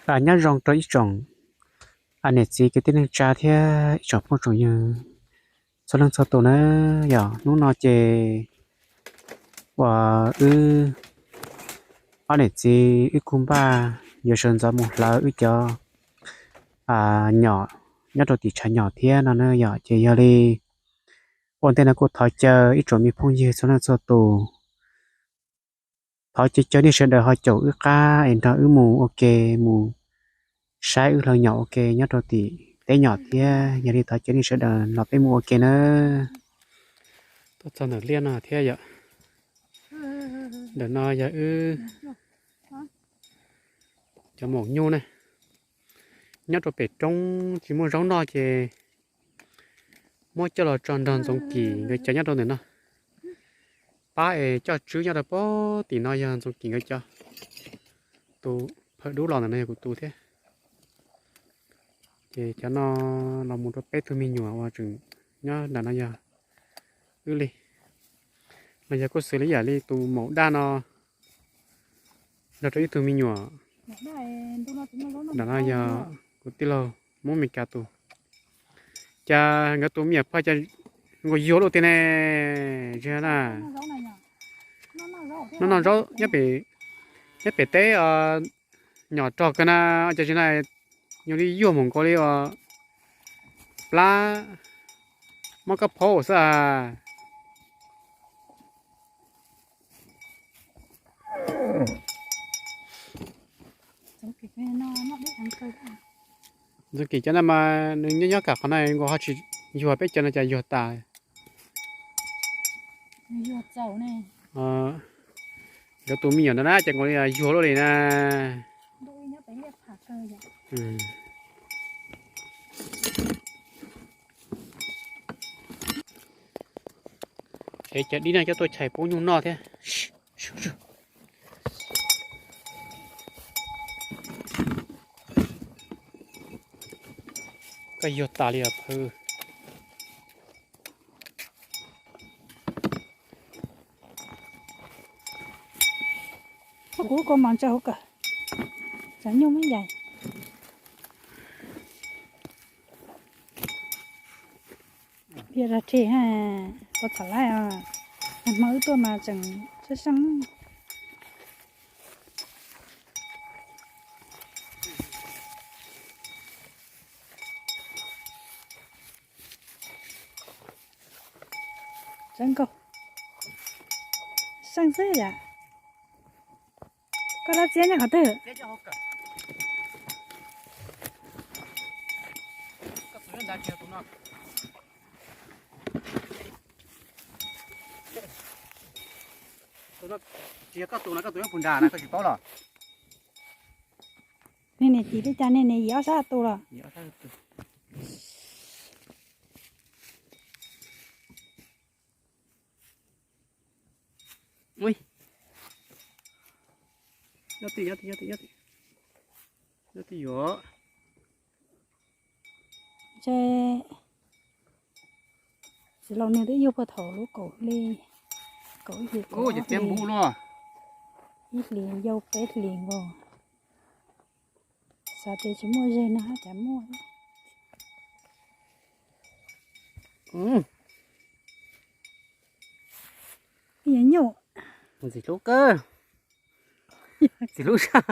Nyob zoo rau ib tsoom niam txiv kwv tij neej tsa thiab ib tsoom phooj tsoom ywg txhua leej txhua tus na. Yog hnub no ces uas wb ob niam txiv wb kuj npaj yuav sawv ntxov mus hlawv wb cov nyom nyob rau tim tshav nyom thiab no na. Yog ces yog li ua ntej no kuj thov caw ib tsoom me phooj ywg txhua leej txhua tus, thov caw caw nej sawv daws ho caum wb qab es nrog wb mus ua ke, mus saib wb hlawv nyom ua ke nyob rau tim teb nyom thiab. Yog li thov caw nej sawv daws los peb mus ua ke na. Tuaj txog ntawm liaj no thiab yom. Ntawm no yog wb cov maum nyuj na. Nyob rau pem roob tsis muaj zaub noj ces muab coj los tso nrog Ntxoov Kim nkawd cov nyob rau ntawm no. Pab es coj tswb nyob rau pem tim no yog Ntxoov Kim nkawd cov. Tus phawm dub los ntawm no yog kuv tus thiab. Ces cov no los mus rau peb tug me nyuam uas tseem nyob nram no yog wb li. Los yog kuj xws li yam li tus maum daj no nrog rau ib tug me nyuam. Nram no yog kuv tij laug Hmoob Meskas tus. Cas nkawd tus me nyuam phaj cas nkaus yuag luaj tiag ne. Tsis na, noj noj zaub nyob pem teb, nyom rog kawg na, cas tsis na, nyob li yuag mus nkaus li uas plab mob kab phaub xwb a. Ntxoov Kim cov no mas nws nyob nyob kam qhov no nkaus ho tsis yuag, peb cov no cas yuag tas. Nkawd tus me nyuam no na ces nkaus li yuag luaj li na. Ev cov dib no coj tuaj chais pub nyuj noj thiab. Koj yuag tas li os phawj. Kuv kua mom ntsa hauv kawm, tsam nyuj muab yaim. Piam rog rhe, kua txham laib os. Hmo wb tuaj mas tseem sab seej. Tseeb kawg, seej xwb yam. Koj dab txiab nyob qhov twg? Tsis yog koj tus no, koj tus nyob puag nrad na, koj tsis paub los? Nej niam txiv li cas nej niam yim ob sab tus los? Nyob twj, nyob twj, nyob twj, nyob twj yuav. Ntshe txiv laus nws twb yug puag thaum lub kaum hli, kaum hli, ib hlis yau peb hlis nkaus. Xav tias tsis muaj zeg no cas muaj. Yog nyuj. Ntxim hlub kawg. Ntxim hlub sab,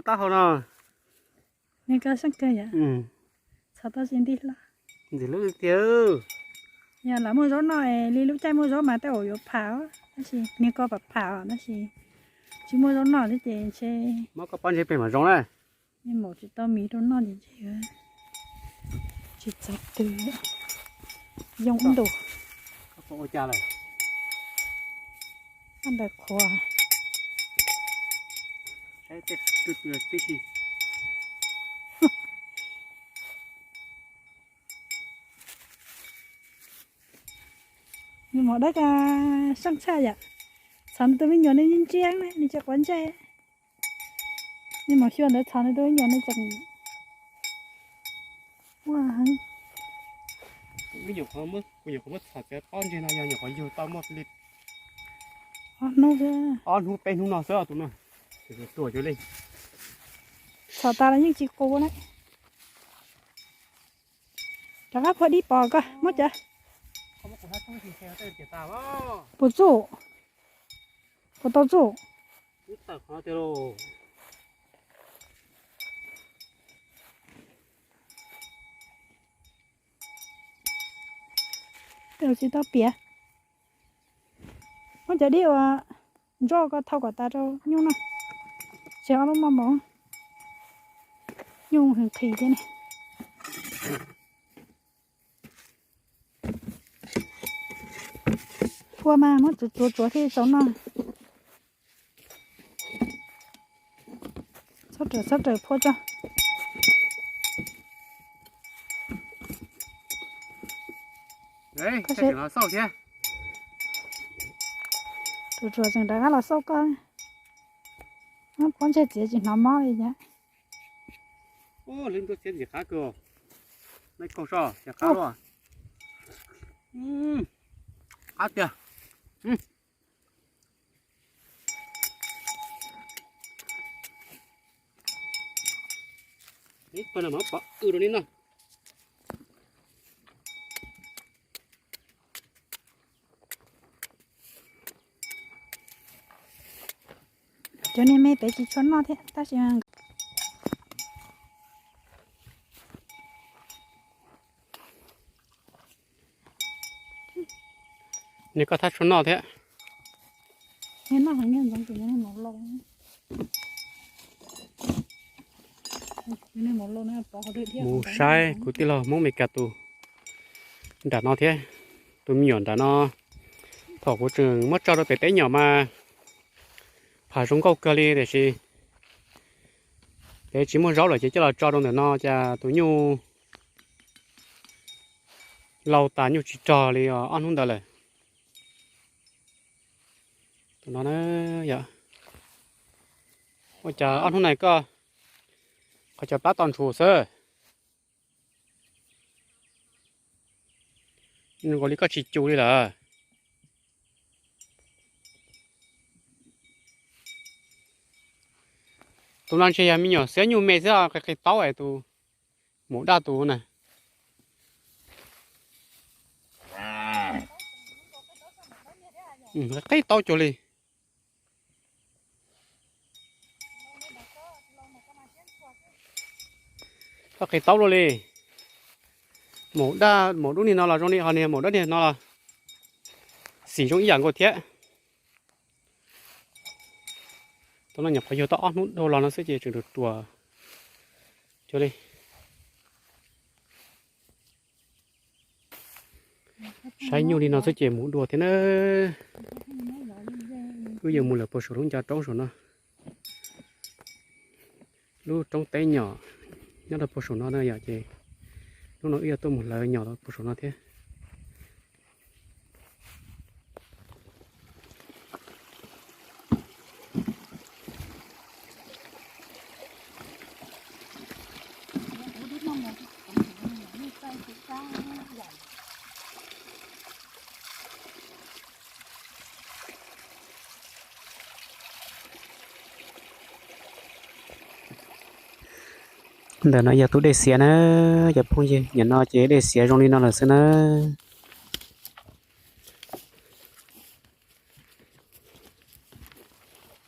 taub hau no. Nws koj seej kawg yom. Txhov tau si nti hlo. Ntxim hlub tiag. Yog lam muaj zaub noj li lub caij muaj zaub mas tej zaum yuav pham os, tab sis niag ko pam pham os, tab sis tsis muaj zaub noj thiab ces ntshe muab koj pob ntseg pem mam zoo na. Nej maum tsis tau miv rau noj ces ntshe tsis txog twg. Yoo ib ntus. Ua cas lawm? Ntawm qhuav. Saib tej twg tib si. Nws mom dawb seej tshaj yam. Txhov nws tus me nyuam nws ntsia ntsia na, nws tsis quav ntsej. Nws mom xyuas ntawd txhov nws tus me nyuam nws tseem ua heev. Kuv nyuam qhuav muab txhov txiav pob ntseg no yog nyuam qhuav yug tau muaj li ob hnub xwb, ob hnub peb hnub no xwb tus no. Tuaj cuag li. Tom tas los yeej tsis qus na. Rov qab phua dib pov koj muab cov. Puas txuj? Puas tau txuj? Tsis tau piav. Muab cov dib uas ntso ko thau kom tas rau nyuj no. Tsis ob lub maj npaum, nyuj heev qhi thiab ne. Phua mas muab tsuav tsuav tsuav thiaj tau noj. Txhob raws, txhob raws phua tso. Tsuav tsuav tseem rov qab los xauj koj. Muab pob ntseg txiav tsis hnov mob li cas. Ub, lub ntuj txiab ntxim qab kawg. Neb kaug soj, qab luaj. Qab tiag. Ib pawg no mas pov w rau neb noj. Cov niag me pem tsis tshua noj thiab tab sis nws koj thab tshua noj thiab. Mus saib kuv tij laug Hmoob Meskas tus nram no thiab, tus me nyuam nram no. Thaum kuv tseem muab tso rau pem teb nyom mas pham zoo nkauj kawg li tiam sis pem tsis muaj zaub lawm ces coj los tso rau ntawm no cas tus nyuj laus tas nyuj tsis rog li ob hnub ntawd lawm. Tus no na, yog ua cas ob hnub no koj qhov cov plab to ntshus xwb, zoo nkaus li koj tsis cu li lawm. Tus no ntshe yog me nyuam xiab nyuj me xwb, qi qi taub es tus maum daj tus na. Qi taub cuag li. Koj qi taub luaj li. Maum daj maum dub niag no los zoo li ho niag maum dub niag no los xim zoo ib yam nkaus thiab. Tus no nyuam qhuav yug tau ob hnub dhau los no xwb ces tseem ruam ruam cuag li. Saib nyuj li no xwb ces mus dua thiab na. Wb yuav mus lawm puag saum lub ncov roob saum no. Lub roob teb nyom nyob rau puag saum no na yom, ces hnub no wb yuav tuaj mus hlawv nyom rau puag saum no thiab. Ntawm no yog tus dej xiav na, cov phooj ywg, nim no ces dej xiav zoo li no lawm xwb na.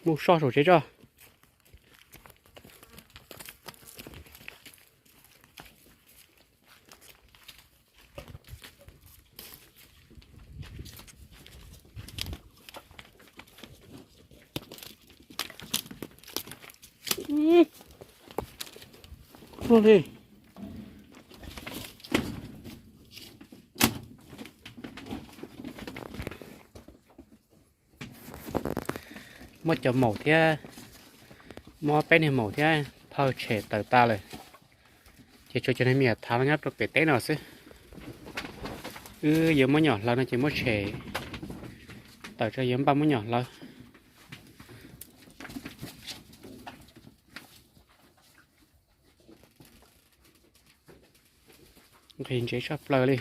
Mus so saum tsev tso. Ua li. Muab cov maum thiab, muab peb niag maum thiab phaw tshem tawm tas lawm, ces tshuav cov niag me nyuam thav no nyob rau pem teb no xwb. Wb yuav muab nyom hlawv no ces muab tshem tawm tso yuav npaj muab nyom hlawv. Nqhis ntsev tshaj plaws li.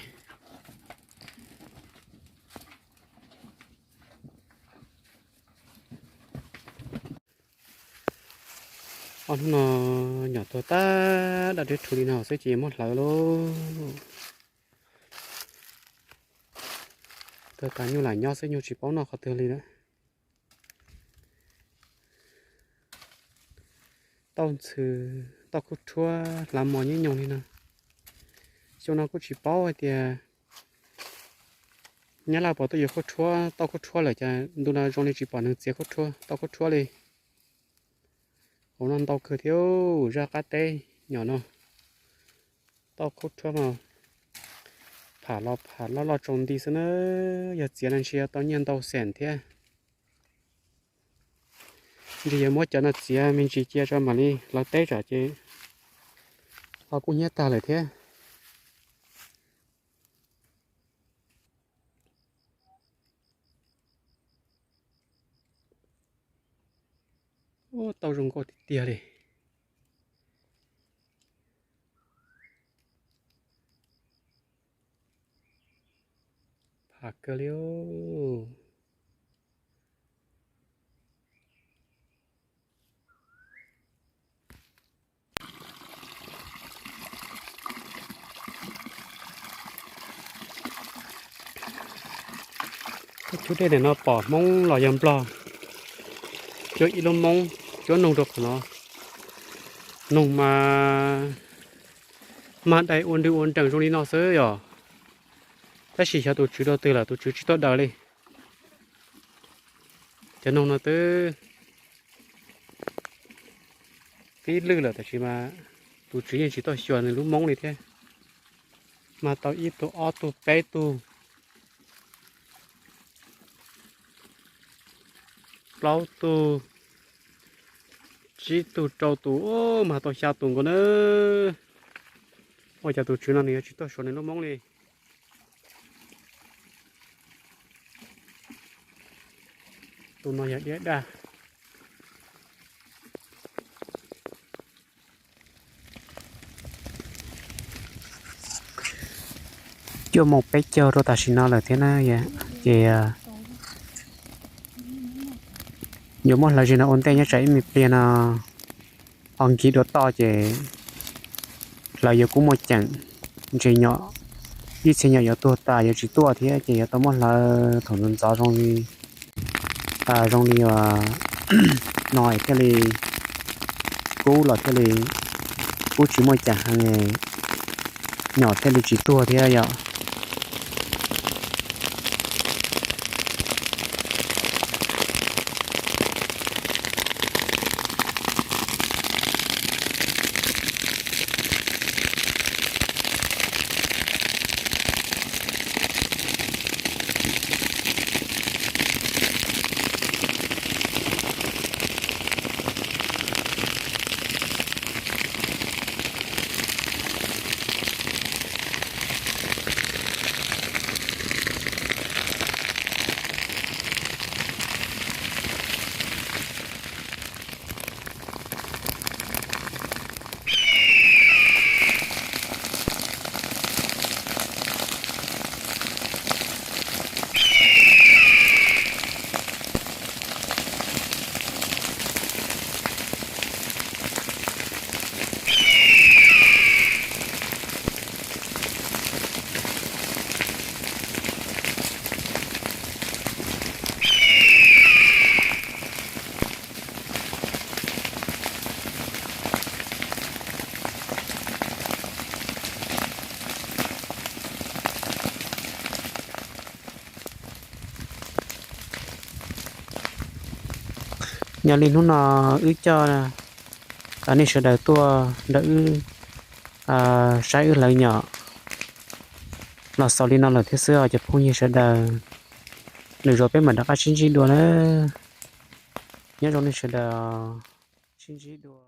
Hnub no nyom tuag tag dab deb rhu li no xwb ces yuav muab hlawv lauj. Tuag tas nyuj lam nyob xwb, nyuj tsis paub noj qhov twg li lawm. Tauj ntxhw, tauj khub rhuab hlav mos nyob nyoos li no. Xyoo no kuj tsis paub hais tias Nyab Laj puas tuaj yuav khub rhuab, tauj khub rhuab lawm cas ntu no zoo li tsis pom neeg txiav khub rhuab, tauj khub rhuab li. Hauv no ntau kawg thiab, zaj qab teb nyom no. Tauj khub rhuab mas pham los pham loj loj tsaus nti xwb na, yog txiav no ntshe yuav tau nyiaj ntau xees thiab. Ntshe yuav muab cov no txiav me ntsis cia tso mam li hlawv teb tsam ces ho kub hnyiab tag lawm thiab. Ub, tauj zoo nkauj tiag tiag li. Pham kawg li. Cub dej ntawm no pom Hmoob los yog Nplog, cuab ib lub Moob, cuab noog rau qhov no. Noog mas mag dai ua nrwg ua nrees zoo li no xwb yom. Tab sis xyov tus tswv rau twg lawm, tus tswv tsis tuaj daws li. Cov noog no twb tib lwj lawm tab sis mas tus tswv yeej tsis tuaj xyuas nws lub Moob li thiab. Mag tau ib tug ob tug peb tug plaub tug tsib tug rau tus, mag tau xya tus nkaus na. Ua cas tus tswv no nws yuav tsis tuaj xyuas nws lub Moob li. Tus no yog diab daj. Cuaj moos peb caug rau tam sim no lawm thiab na, ces yuav muab hlawv zim no ua ntej nyob tsam ib me pliag no ho nkig dua toj ces hlawv yuav kub muaj ceem, ntshe nyom ib txhia nyom yuav tuag tas yuav tsis tuaj thiab ces yuav tau muab hlawv thaum ntxov ntxov zoo li, zoo li no thiaj li kub los thiaj li kub tsis muaj ceem heev, nyom thiaj li tsis tuag thiab yom. Yog li hnub no wb coj nej sawv daws tuaj nrog wb saib wb hlawv nyom los xaus li no lawm thiab xwb os cov phooj ywg sawv daws. Lwm zaus peb mam rov qab sib ntsib dua na. Nyob zoo nej sawv daws, sib ntsib dua.